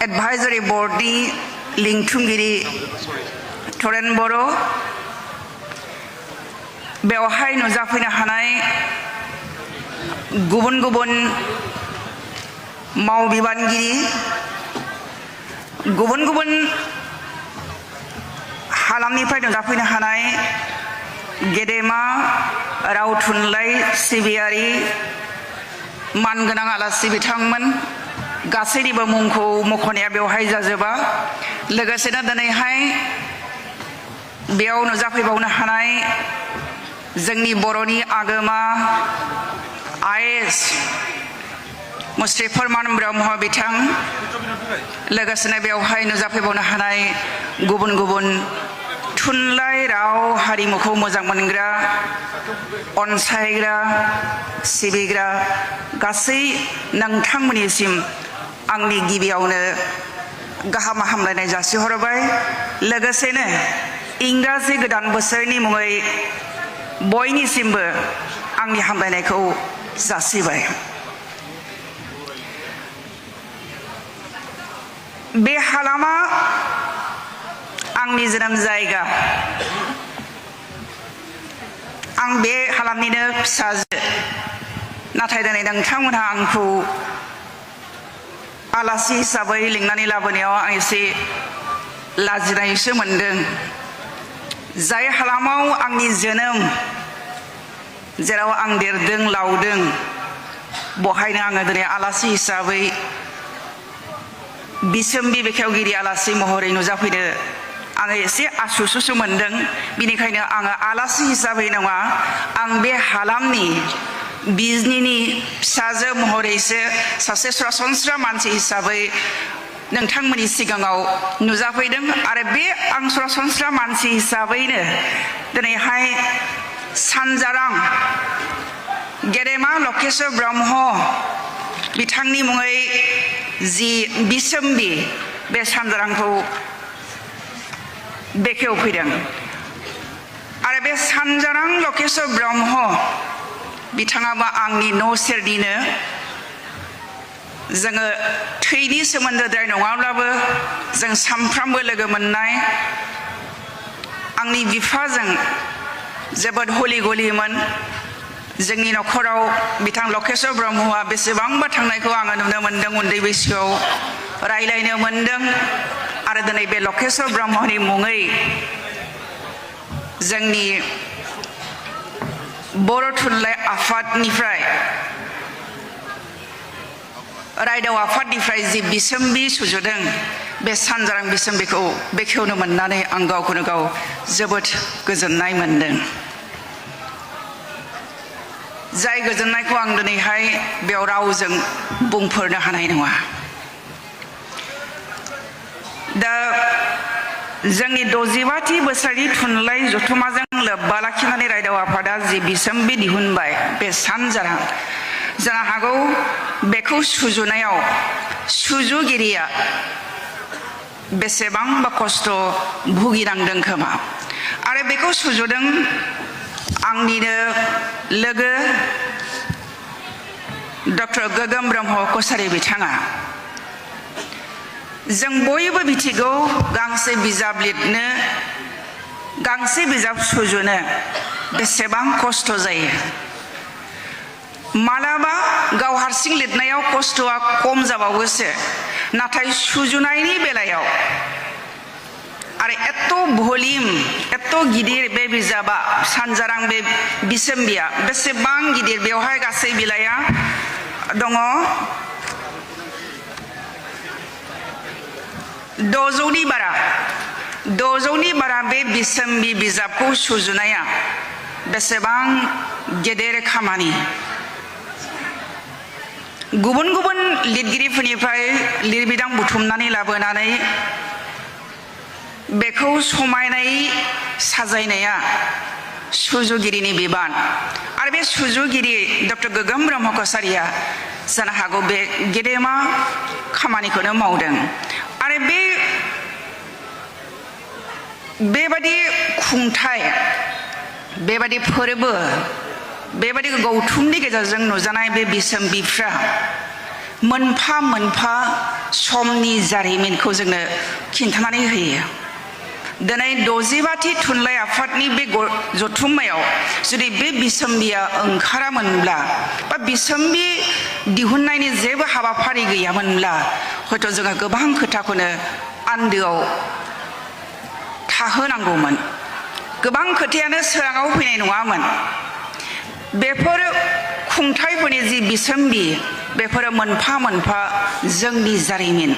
Advisory बोर्डनि लिंथुमगिरि थरेन बर' बेवहाय नुजाफैनो हानाय गुबुन गुबुन मावबिबानगिरि गुबुन गुबुन हालामनिफ्राय नुजाफैनो हानाय गेदेमा राव थुनलाइ सिबियारि मानगोनां आलासि बिथांमोन गासैनिबो मुंखौ मख'नाया बेवहाय जाजोबा लोगोसेनो दिनैहाय बेयाव नुजाफैबावनो हानाय जोंनि बर'नि आगोमा आइएएस मुस्रि फोरमान ब्रह्म बिथां लोगोसेनो बेवहाय नुजाफैबावनो हानाय गुबुन गुबुन थुनलाइ राव हारिमुखौ मोजां मोनग्रा अनसायग्रा सिबिग्रा गासै नोंथांमोननिसिम आंनि गिबियावनो गाहाम हामलायनाय जासिहरबाय लोगोसेनो इंराजि गोदान बोसोरनि मुङै बयनिसिमबो आंनि हामलायनायखौ जासिबाय। बे हालामा आंनि जोनोम जायगा आं बे हालामनिनो फिसाजो नाथाय दिनै नोंथांमोनहा आंखौ आलासि हिसाबै लिंनानै लाबोनायाव आं एसे लाजिनायसो मोनदों। जाय हालामाव आंनि जोनोम जेराव आं देरदों लावदों बहायनो आङो दिनै आलासि हिसाबै बिसोम्बि बेखेवगिरि आलासि महरै नुजाफैनो आङो एसे आसुसुसो मोनदों। बिनिखायनो आङो आलासि हिसाबै नङा आं बे हालामनि बिजनिनि फिसाजो महरैसो सासे सरासनस्रा मानसि हिसाबै नोंथांमोननि सिगाङाव नुजाफैदों आरो बे आं सरासनस्रा मानसि हिसाबैनो दिनैहाय सानजारां गेदेमा लकेश्वर ब्रह्म बिथांनि मुङै जि बिसोम्बि बे सानजारांखौ बेखेवफैदों आरो बे सानजारां लकेश्वर ब्रह्म बिथाङाबो आंनि न' सेरनिनो जोङो थैनि सोमोन्दोद्राय नङाब्लाबो जों सानफ्रामबो लोगो मोननाय आंनि बिफाजों जोबोद हलि गलिमोन। जोंनि न'खराव बिथां लकेश्वर ब्रह्मआ बेसेबांबा थांनायखौ आङो नुनो मोन्दों उन्दै बैसोआव रायलायनो मोन्दों आरो दिनै बे लकेश्वर ब्रह्मनि मुङै जोंनि बर' थुनलाइ आफादनिफ्राय रायदाव आफादनिफ्राय जि बिसोम्बि सुजुदों बे सानजारां बिसोम्बिखौ बेखेवनो मोननानै आं गावखौनो गाव जोबोद गोजोननाय मोन्दों। जाय गोजोननायखौ आं दिनैहाय बेयाव रावजों बुंफोरनो हानाय नङा। दा जोंनि 65थि बोसोरारि थुनलाइ जथुमाजों लोब्बा लाखिनानै रायदाव आफादा जि बिसोम्बि दिहुनबाय बे सानजारां जानो हागौ बेखौ सुजुनायाव सुजुगिरिया बेसेबांबा खस्थ' भुगिनांदों खोमा आरो बेखौ सुजुदों आंनिनो लोगो डक्टर गोगोम ब्रह्म कसारी बिथाङा। जों बयबो मिथिगौ गांसे बिजाब लिरनो गांसे बिजाब सुजुनो बेसेबां खस्थ' जायो। मालाबा गाव हारसिं लिरनायाव खस्थ'आ खम जाबावोसो नाथाय सुजुनायनि बेलायाव आरो एत्त भलिम एत्त गिदिर बे बिजाबा सानजारां बे बिसोम्बिया बेसेबां गिदिर बेवहाय गासै बिलाइया दङ 600नि बारा बे बिसोम्बि बिजाबखौ सुजुनाया बेसेबां गेदेर खामानि। गुबुन गुबुन लिरगिरिफोरनिफ्राय लिरबिदां बुथुमनानै लाबोनानै बेखौ समायनाय साजायनाया सुजुगिरिनि बिबान आरो बे सुजुगिरि डक्टर गोगोम ब्रह्म कसारिया जानो हागौ बे गेदेमा खामानिखौनो मावदों आरो बेबादि खुंथाय बेबादि फोरबो बेबादि गौथुमनि गेजेरजों नुजानाय बे बिसोम्बिफ्रा मोनफा मोनफा समनि जारिमिनखौ जोंनो खिन्थानानै होयो दिनै 60बाथि थुनलाइ आफादनि बे जथुम्मायाव जुदि बे बिसम्बिया ओंखारामोनब्ला बा बिसम्बि दिहुननायनि जेबो हाबाफारि गैयामोनब्ला हयथ' जोङो गोबां खोथाखौनो आन्दोआव थाहोनांगौमोन गोबां खोथायानो सोराङाव फैनाय नङामोन बेफोर खुंथायफोरनि जि बिसम्बि बेफोरो मोनफा मोनफा जोंनि जारिमिन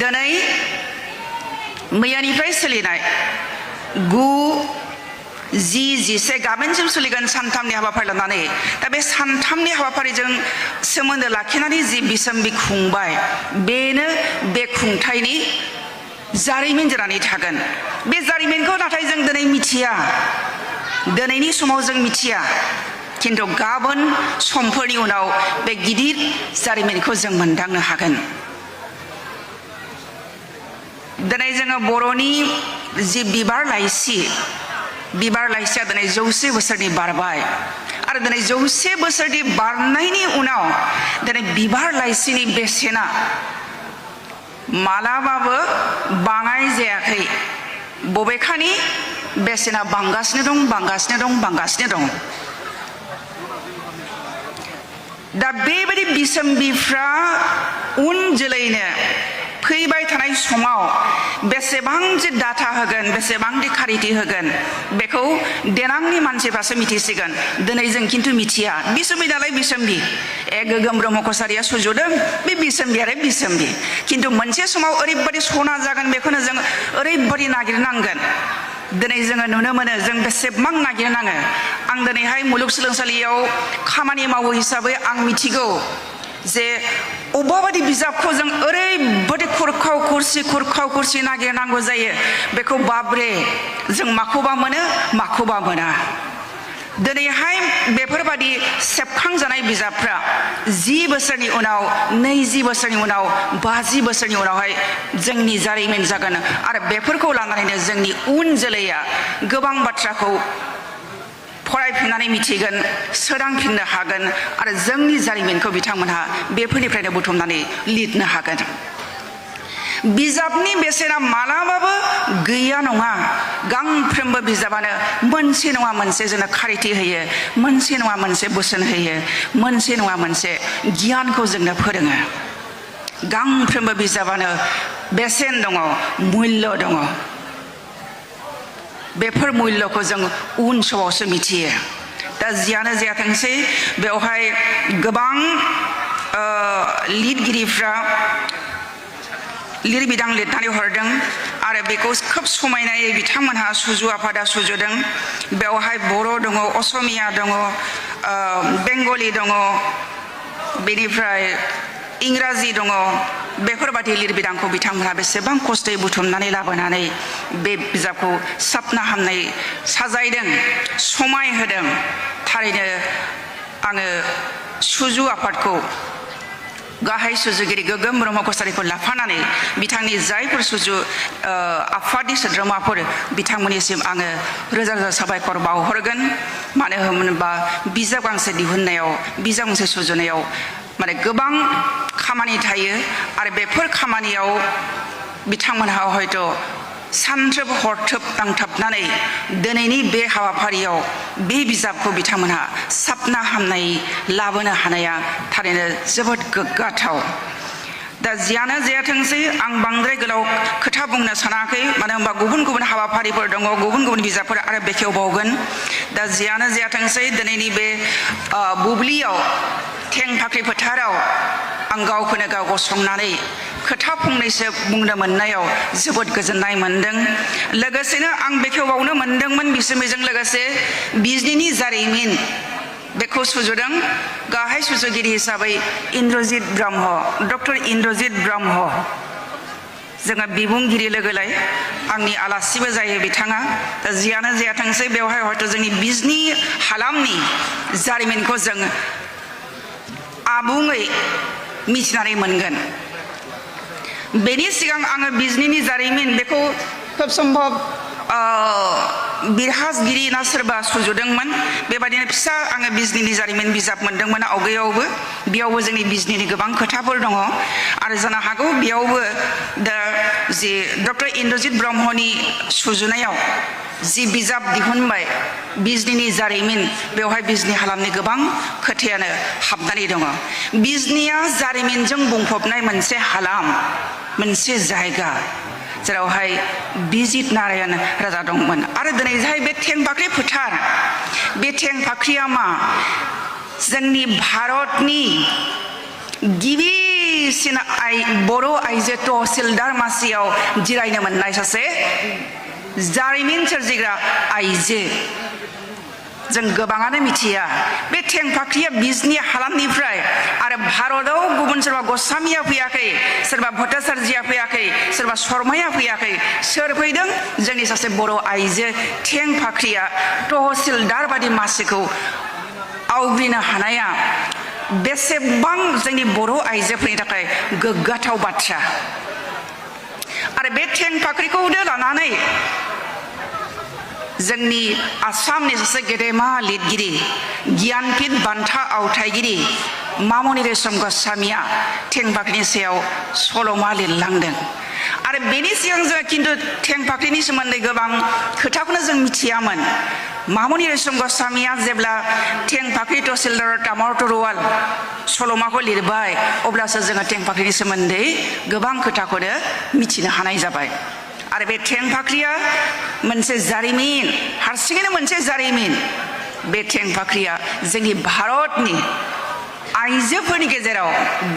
दिनै मैयानिफ्राय सोलिनाय 9, 10, 11 गाबोनसिम सोलिगोन सानथामनि हाबाफारि लानानै दा बे सानथामनि हाबाफारिजों सोमोन्दो लाखिनानै जि बिसम्बि खुंबाय बेनो बे खुंथायनि जारिमिन जानानै थागोन बे जारिमिनखौ नाथाय जों दिनै मिथिया दिनैनि समाव जों मिथिया खिन्थु गाबोन समफोरनि उनाव बे गिदिर जारिमिनखौ जों मोनदांनो हागोन दिनै जोङो बर'नि जि बिबार लाइसिया दिनै 100 बोसोरनि बारबाय आरो दिनै 100 बोसोरनि बारनायनि उनाव दिनै बिबार लाइसिनि बेसेना मालाबाबो बाङाय जायाखै बबेखानि बेसेना बांगासिनो दं दा बेबायदि बिसम्बिफ्रा उन जोलैनो फैबाय थानाय समाव बेसेबां जे डाटा होगोन बेसेबां जे खारिथि होगोन बेखौ देनांनि मानसिफ्रासो मिथिसिगोन दिनै जों खिन्थु मिथिया बिसम्बि नालाय बिसम्बि गोगोम ब्रह्म कसारिया सुजुदों बे बिसम्बि आरो बिसम्बि खिन्थु मोनसे समाव ओरैबायदि सना जागोन बेखौनो जों ओरैबायदि नागिरनांगोन दिनै जोङो नुनो मोनो जों बेसेबां नागिरनाङो आं दिनैहाय मुलुगसोलोंसालियाव खामानि मावो हिसाबै आं मिथिगौ जे अबेबायदि बिजाबखौ जों ओरैबायदि खुरखाव खुरसि नागिरनांगौ जायो बेखौ बाब्रे जों माखौबा मोनो माखौबा मोना दिनैहाय बेफोरबादि सेबखांजानाय बिजाबफ्रा 10 बोसोरनि उनाव 20 बोसोरनि उनाव 50 बोसोरनि उनावहाय जोंनि जारिमिन जागोन आरो बेफोरखौ लानानैनो जोंनि उन जोलैया गोबां बाथ्राखौ फरायफिननानै मिथिगोन सोदांफिननो हागोन आरो जोंनि जारिमिनखौ बिथांमोनहा बेफोरनिफ्रायनो बुथुमनानै लिरनो हागोन बिजाबनि बेसेना मालाबाबो गैया नङा गांफ्रोमबो बिजाबानो मोनसे नङा मोनसे जोंनो खारिथि होयो मोनसे नङा मोनसे बोसोन होयो मोनसे नङा मोनसे गियानखौ जोंनो फोरोङो गांफ्रोमबो बिजाबानो बेसेन दङ मुल्य दङ बेफोर मुल्यखौ जों उन समावसो मिथियो दा जियानो जायाथोंसै बेवहाय गोबां लिरगिरिफ्रा लिरबिदां लिरनानै हरदों आरो बेखौ खोब समायनायै बिथांमोनहा सुजु आफादा सुजुदों बेवहाय बर' दङ असमिया दङ बेंगलि दङ बेनिफ्राय इंराजि दङ बेफोरबादि लिरबिदांखौ बिथांमोनहा बेसेबां खस्थ'यै बुथुमनानै लाबोनानै बे बिजाबखौ साबना हामनाय साजायदों समाय होदों थारैनो आङो सुजु आफादखौ गाहाय सुजुगिरि गोगोम ब्रह्म कसारिखौ लाफानानै बिथांनि जायफोर सुजु आफादनि सोद्रोमाफोर बिथांमोननिसिम आङो रोजा रोजा साबायखर बावहरगोन मानो होनोबा बिजाब गांसे दिहुननायाव बिजाब गांसे सुजुनायाव माने गोबां खामानि थायो आरो बेफोर खामानियाव बिथांमोनहा हयथ' सानथ्रोब हरथोब नांथाबनानै दिनैनि बे हाबाफारियाव बे बिजाबखौ बिथांमोनहा साबना हामनाय लाबोनो हानाया थारैनो जोबोद गोग्गाथाव दा जियानो जायाथोंसै आं बांद्राय गोलाव खोथा बुंनो सानाखै मानो होनबा गुबुन गुबुन हाबाफारिफोर दङ गुबुन गुबुन बिजाबफोर आरो बेखेवबावगोन दा जियानो जायाथोंसै दिनैनि बे बुब्लियाव थें फाख्रि फोथाराव आं गावखौनो गाव गसंनानै खोथा फंनैसो बुंनो मोननायाव जोबोद गोजोननाय मोनदों लोगोसेनो आं बेखेवबावनो मोनदोंमोन बिसोरजों लोगोसे बिजनिनि जारिमिन बेखौ सुजुदों गाहाय सुजुगिरि हिसाबै इन्द्रजित ब्रह्म डक्टर इन्द्रजित ब्रह्म जोङो बिबुंगिरि लोगोलाय आंनि आलासिबो जायो बिथाङा दा जियानो जायाथोंसै बेवहाय हयथ' जोंनि बिजनि हालामनि जारिमिनखौ जों आबुङै मिथिनानै मोनगोन बेनि सिगां आङो बिजनिनि जारिमिन बेखौ खोब सम्भब बिरहासगिरि ना सोरबा सुजुदोंमोन बेबायदिनो फिसा आङो बिजनेसनि जारिमिन बिजाब मोनदोंमोन आवगायावबो बेयावबो जोंनि बिजनेसनि गोबां खोथाफोर दङ आरो जानो हागौ बेयावबो जि डक्टर इन्द्रजित ब्रह्मनि सुजुनायाव जि बिजाब दिहुनबाय बिजनेसनि जारिमिन बेवहाय बिजनी हालामनि गोबां खोथायानो हाबनानै दङ बिजनीया जारिमिनजों बुंफबनाय मोनसे हालाम मोनसे जायगा जेरावहाय बिजित नारायण राजा दंमोन आरो दिनै जाय बे थेंफाख्रि फोथार बे थेंफाख्रिया मा जोंनि भारतनि गिबिसिन बर' आइजो तहसिलदार मासियाव जिरायनो मोननाय सासे जारिमिन सोरजिग्रा आइजो जों गोबाङानो मिथिया बे थेंफाख्रिया बिजनी हालामनिफ्राय आरो भारताव गुबुन सोरबा गस्वामिया फैयाखै सोरबा भट्टाचार्यया फैयाखै सोरबा शर्माया फैयाखै सोर फैदों जोंनि सासे बर' आइजो थेंफाख्रिया तहसिलदार बादि मासिखौ आवग्रिनो हानाया बेसेबां जोंनि बर' आइजोफोरनि थाखाय गोग्गाथाव बाथ्रा आरो बे थेंफाख्रिखौ लानानै जोंनि आसामनि सासे गेदेमा लिरगिरि गियानपीठ बान्था आवथायगिरि मामनि रेशम गस्वामीया थेंफाख्रिनि सायाव सल'मा लिरलांदों आरो बेनि सिगां जों खिन्थु थेंफाख्रिनि सोमोन्दै गोबां खोथाखौनो जों मिथियामोन मामनि रेशम गस्वामीया जेब्ला थेंफाख्रि तहसिलदार तामर तरुवाल सल'माखौ लिरबाय अब्लासो जोङो थेंफाख्रिनि सोमोन्दै गोबां खोथाखौनो मिथिनो हानाय जाबाय आरो बे थेंफाख्रिया मोनसे जारिमिन हारसिङैनो मोनसे जारिमिन बे थेंफाख्रिया जोंनि भारतनि आइजोफोरनि गेजेराव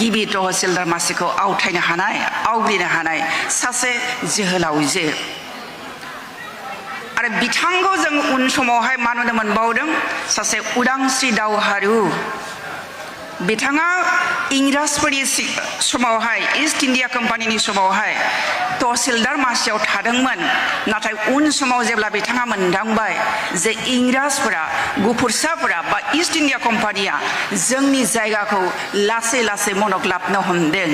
गिबि तहसिलदार मासिखौ आवथायनो हानाय आवग्रिनो हानाय सासे जोहोलावजो आरो बिथांखौ जों उन समावहाय मा नुनो मोनबावदों सासे उदांस्रि दावहारु बिथाङा इंराजफोरनि समावहाय ईस्ट इंडिया कम्पानीनि समावहाय तहसिलदार मासियाव थादोंमोन नाथाय उन समाव जेब्ला बिथाङा मोनदांबाय जे इंराजफोरा गुफुरसाफोरा बा ईस्ट इंडिया कम्पानीया जोंनि जायगाखौ लासै लासै मनग्लाबनो हमदों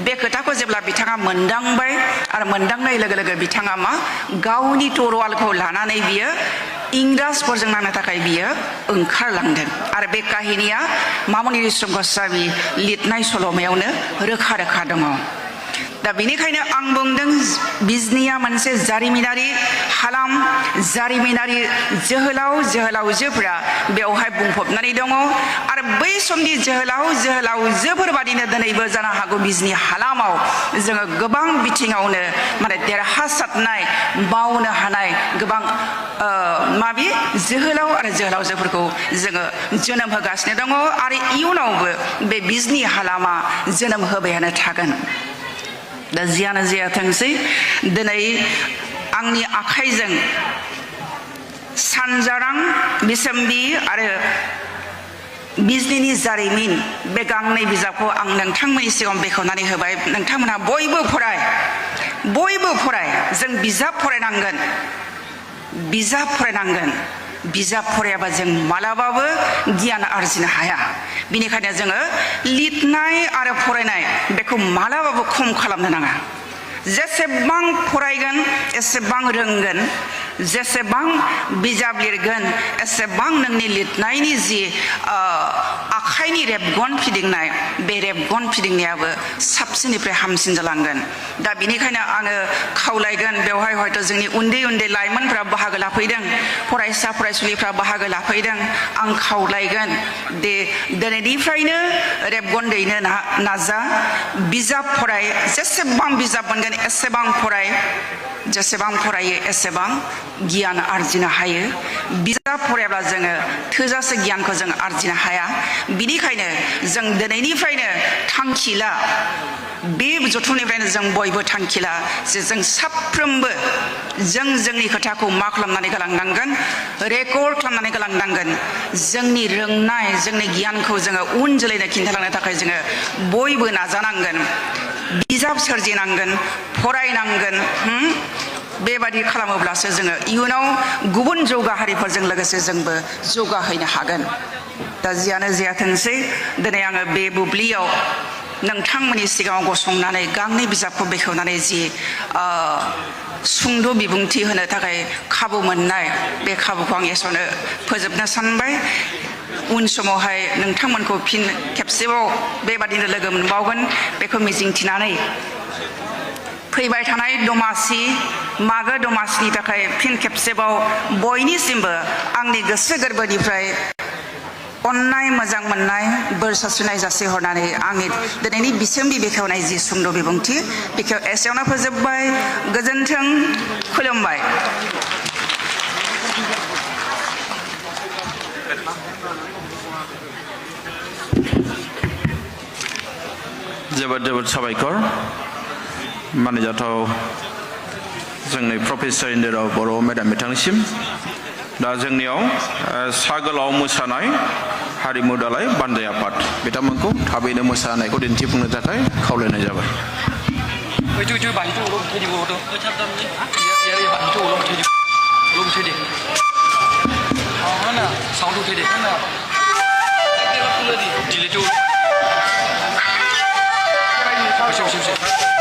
बे खोथाखौ जेब्ला बिथाङा मोनदांबाय आरो मोनदांनाय लोगो लोगो बिथाङा मा गावनि तरुवालखौ लानानै बियो इंराजफोरजों नांनो थाखाय बियो ओंखारलांदों आरो बे काहिनिया मामनि रेशम गस्वामी लिरनाय सल'मायावनो रोखा रोखा दङ दा बेनिखायनो आं बुंदों बिजनीया मोनसे जारिमिनारि हालाम जारिमिनारि जोहोलाव जोहोलावजोफोरा बेवहाय बुंफबनानै दङ आरो बै समनि जोहोलाव जोहोलावजोफोर बादिनो दिनैबो जानो हागौ बिजनी हालामाव जोङो गोबां बिथिङावनो माने देरहासारनाय मावनो हानाय गोबां माबि जोहोलाव आरो जोहोलावजोफोरखौ जोङो जोनोम होगासिनो दङ आरो इयुनावबो बे बिजनी हालामा जोनोम होबायानो थागोन दा जियानो जायाथोंसै दिनै आंनि आखाइजों सानजारां बिसम्बि आरो बिजनीनि जारिमिन बे गांनै बिजाबखौ आं नोंथांमोननि सिगाङाव बेखेवनानै होबाय नोंथांमोनहा बयबो फराय जों बिजाब फरायनांगोन बिजाब फरायाबा जों मालाबाबो गियान आरजिनो हाया बेनिखायनो जोङो लिरनाय आरो फरायनाय बेखौ मालाबाबो खम खालामनो नाङा जेसेबां फरायगोन एसेबां रोंगोन जेसेबां बिजाब लिरगोन एसेबां नोंनि लिरनायनि जि आखाइनि रेबगन फिदिंनाय बे रेबगन फिदिंनायाबो साबसिननिफ्राय हामसिन जालांगोन दा बेनिखायनो आङो खावलायगोन बेवहाय हयथ' जोंनि उन्दै उन्दै लाइमोनफ्रा बाहागो लाफैदों फरायसा फरायसुलिफ्रा बाहागो लाफैदों आं खावलायगोन दे दिनैनिफ्रायनो रेबगन दैनो नाजा बिजाब फराय जेसेबां बिजाब मोनगोन एसेबां फराय जेसेबां फरायो एसेबां गियान आरजिनो हायो बिजाब फरायाब्ला जोङो थोजासे गियानखौ जों आरजिनो हाया बिनिखायनो जों दिनैनिफ्रायनो थांखिला बे जथुमनिफ्रायनो जों बयबो थांखिला जे जों साफ्रोमबो जोंनि खोथाखौ मा खालामनानै गालांनांगोन रेकर्ड खालामनानै गालांनांगोन जोंनि रोंनाय जोंनि गियानखौ जोङो उन जोलैनो खिन्थालांनो थाखाय जोङो बयबो नाजानांगोन बिजाब सोरजिनांगोन फरायनांगोन बेबादि खालामोब्लासो जोङो इयुनाव गुबुन जौगाहारिफोरजों लोगोसे जोंबो जौगाहैनो हागोन दा जियानो जायाथोंसै दिनै आङो बे बुब्लियाव नोंथांमोननि सिगाङाव गसंनानै गांनै बिजाबखौ बेखेवनानै जि सुंद' बिबुंथि होनो थाखाय खाबु मोननाय बे खाबुखौ आं एसेयावनो फोजोबनो सानबाय उन समावहाय नोंथांमोनखौ फिन खेबसेबाव बेबादिनो लोगो मोनबावगोन बेखौ मिजिंथिनानै फैबाय थानाय दमासि मागो दमासिनि थाखाय फिन खेबसेबाव बयनिसिमबो आंनि गोसो गोरबोनिफ्राय अननाय मोजां मोननाय बोर सारस्रिनाय जासिहरनानै आंनि दिनैनि बिसोम्बि बेखेवनाय जि सुंद' बिबुंथि बेखौ एसेयावनो फोजोबबाय गोजोन्थों खुलुमबाय जोबोद जोबोद साबायखर मानिजाथाव जोंनि प्रफेसर इन्दिरा बर' मेडाम बिथांनिसिम दा जोंनियाव सा गोलाव मोसानाय हारिमु दालाय बानजाय आफाद बिथांमोनखौ थाबैनो मोसानायखौ दिन्थिफुंनो थाखाय खावलायनाय जाबाय Siap.